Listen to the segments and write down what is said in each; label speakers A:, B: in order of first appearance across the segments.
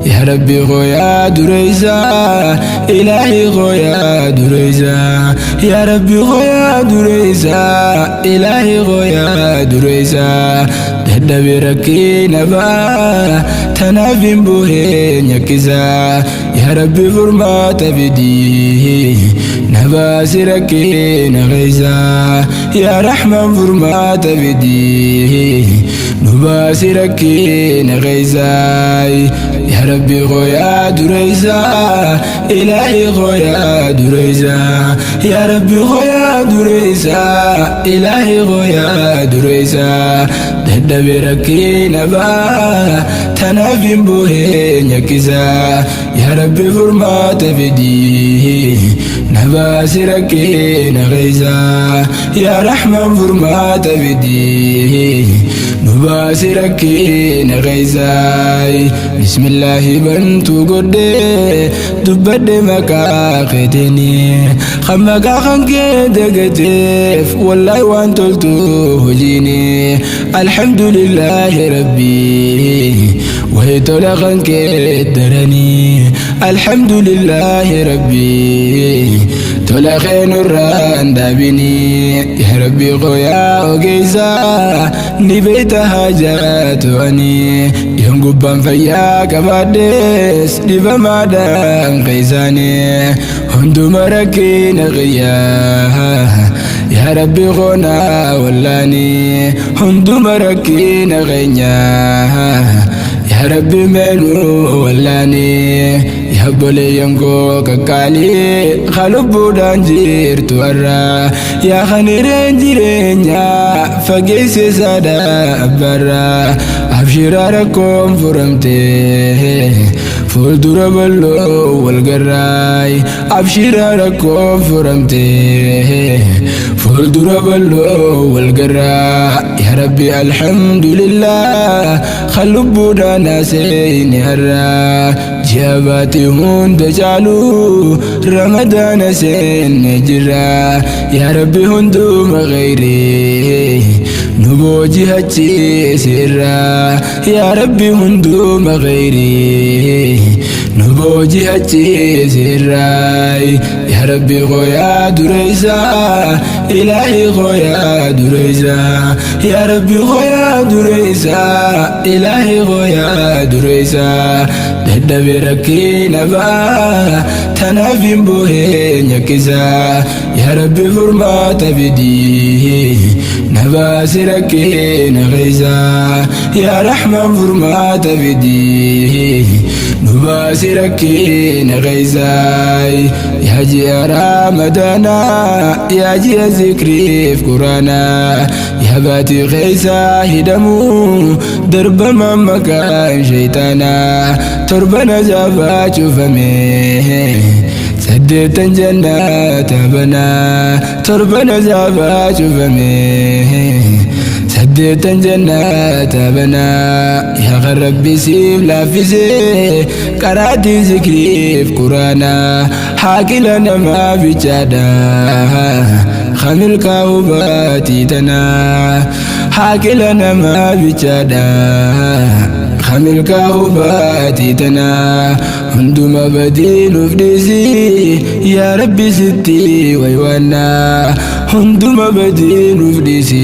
A: Yaa Rabbi koo yaa dureessa, Ilaahi koo yaa dureessa. Yaa Rabbi koo yaa dureessa, Ilaahi koo yaa dureessa. Dadhabe rakkina ba'a, tanaaf hin bu'ee nyakkisa. Yaa Rabbi furmaata fidii, na baasi rakkina keessa. Yaa Rahmaan furmaata fidii, nu baasi rakkina keessa. Yaa Rabbi koo yaa dureessa, Ilaahi koo yaa dureessa. Yaa Rabbi koo yaa dureessa, Ilaahi koo yaa dureessa. Dadhabe rakkina ba'a, tanaaf hin bu'ee nyakkisa. Yaa Rabbi furmaata fidii, na baasi rakkina keessa. Yaa Rahmaan furmaata fidii, nu baasi rakkina keessa. Bismillaahi bantuu godhee dubbadhe maqaa keetiini. Kan maqaa kan kee dagateef wallaahi waan toltu hojiini. Alhamdulillaahi Rabbii wayi tola kan kee daranii. Alhamdulillaahi Rabbii tola kee nurraan dhaabini. Yaa Rabbii koo yaa ogeessa ni beekta haajaa to'anii. Yoon gubbaan fayyaa qabaadhes dhibamaadhaan keessaanii. Hunduma rakkina qiyyaa yaa Rabbi koo naa wallaanii. Hunduma rakkina keenyaa yaa Rabbi meenuu wallaanii. Yaa obboleeyyan koo qaqqaalii kalubbuudhaan jirtu har'a. Yaa kan hireen jireenyaa fageesse saadhaa abbaarra. Abshiraa rakkoon furamtee fuuldura bal'oo wal garraay. Abshiraa rakkoon furamtee fuuldura bal'oo wal garraa. Yaa Rabbi alhamdulillah kan lubbuudhaan haasa'e har'a. Ji'a baate hunda caalu Ramadaana seenne jirra. Yaa Rabbi hunduma khayrii nu booji'achiisirra. Yaa Rabbi hunduma khayrii nu booji'achiisirra. Yaa Rabbi koo yaa dureessa, Ilaahi koo yaa dureessa. Yaa Rabbi koo yaa dureessa, Ilaahi koo yaa dureessa. Dadhabe rakkina ba'a, tanaaf hin bu'ee nyakkisa. Yaa Rabbi furmaata fidii, na baasi rakkina keessa. Yaa Rahmaan furmaata fidii, nu baasi rakkina keessa. Yaa ji'a Ramadaanaa, yaa ji'a zikriif Quraanaa. Yaa baatii keessa hidhamu darbamaan maqaan shaytaanaa. Torban azaabaa cufame saddeettan jannata banaa. Torban azaabaa cufame saddeettan jannata banaa. Yaa kan Rabbi siif laaffisee qaraatii zikriif Quraanaa. Haaqila namaa bichaadha kamilkaa'u baatii tanaa. Haaqila namaa bichaadha kamilkaa'u baatii tanaa. Hunduma badii nuuf dhiisi yaa Rabbi sitti waywaannaa. Hunduma badii nuuf dhiisi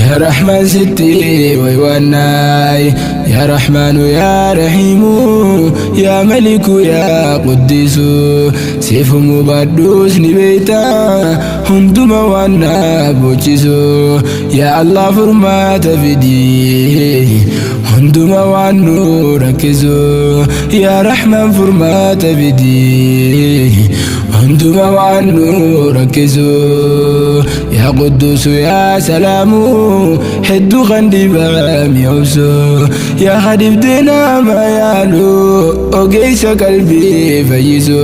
A: yaa Rahmaan sitti waywaannaa. Yaa Rahmaanu yaa Rahiimu yaa Maliku yaa Quddiisu siifumuu baadhuus ni beekta hunduma waan na boochisu. Yaa Allah furmaata fidii hunduma waan nu rakkisu. Yaa Rahmaan furmaata fidii hunduma waan nu rakkisu. Yaa Qudduusu yaa Salaamu hedduu kan dhibame obsu. Yaa hadibdee nama yaalu ogeessa qalbii fayyisu.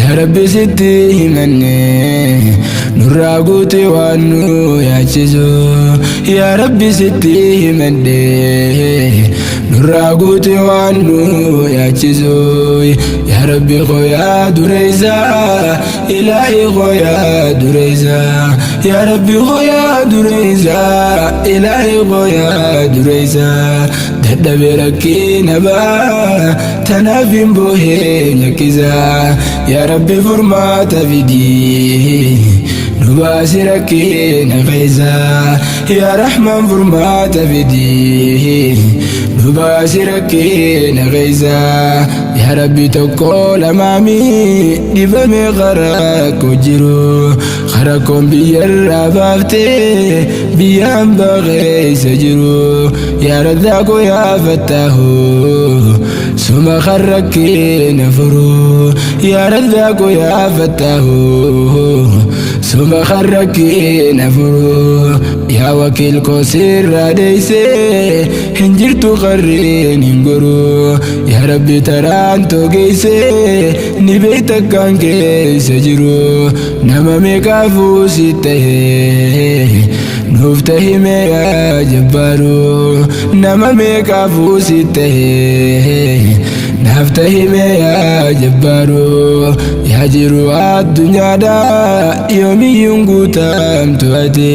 A: Yaa Rabbi sitti himanne nurraa guute waan nu yaachisu. Yaa Rabbi sitti himanne nurraa guute waan nu yaachisu. Yaa Rabbi koo yaa dureessa, Ilaahi koo yaa dureessa. Yaa Rabbi koo yaa dureessa, Ilaahi koo yaa dureessa. Dadhabee rakkina baa tanaaf hin boohee nyakkisa. Yaa Rabbi furmaata fidii nu baasi rakkina keessa. Yaa Rahmaan furmaata fidii nu baasi rakkina keessa. Yaa Rabbi tokko lamaami dhibamee karaa jiru. Rakkoon biyyarraa baaftee biyyaan baqeessa jiru. Yaa Razzaaqo yaa Fattaahu suma kan rakkina furu. Yaa Razzaaqo yaa Fattaahu suma kan rakkina furu. Yaa wakiil koo sirraa dheessee hin jirtu qarreen hin goru. Yaa Rabbi taraan togeessee ni beekta kan keessa jiru. Nama meeqaafuu si tahee nuuf tahime yaa jabbaaru. Nama meeqaafuu si tahee naaf tahime yaa jabbaaru. Yaa jiru addunyaadha yoomiyyuun guutamtu ati.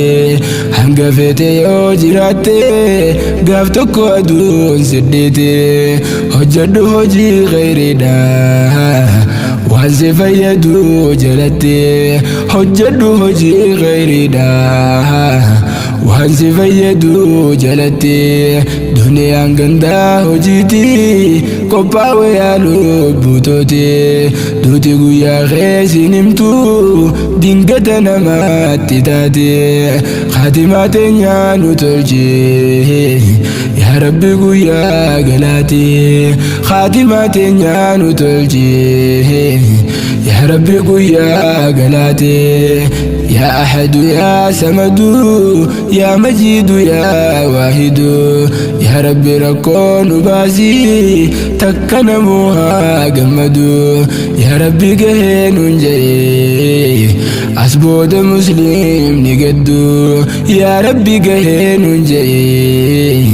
A: Hanga feete yoo jiraatte gaaf tokko aduun siddeete. Hojjedhu hojii khayriidha waan si fayyadu jalatti. Hojjedhu hojii khayriidha waan si fayyadu jalatti. Duniyaan gandaa hojiiti qophaa'e yaa lubbuutooti. Duuti guyyaa keessin himtu dingata namaatti taate. Khatimaa teenyaa nu tolche yaa Rabbi guyyaa galaate. Khatimaa teenyaa nu tolche yaa Rabbi guyyaa galaate. Yaa Ahadu yaa Samadu yaa Majiidu yaa Waahidu. Yaa Rabbi rakkoo nu baasii takka namuu haa gammadu. Yaa Rabbi gahee nuun jedhee as booda muslimni gaddu. Yaa Rabbi gahee nuun jedhee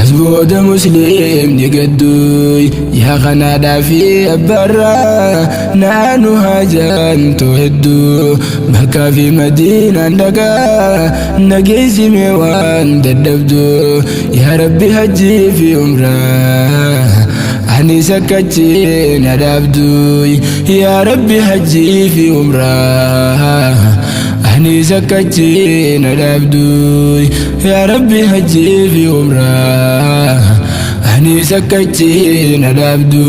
A: as booda muslimni gaddu. Yaa kanaadhaa fi abbaarraa naanu haajantu hedduu. Makkaa fi Madiinaan dhagaa nageessime waan dadhabdu. Yaa Rabbi hajjii fi umraa ani sakkachiin adabdu. Yaa Rabbi hajjii fi umraa ani sakkachiin adabdu. Yaa Rabbi hajjii fi umraa ani sakkachiin adabdu.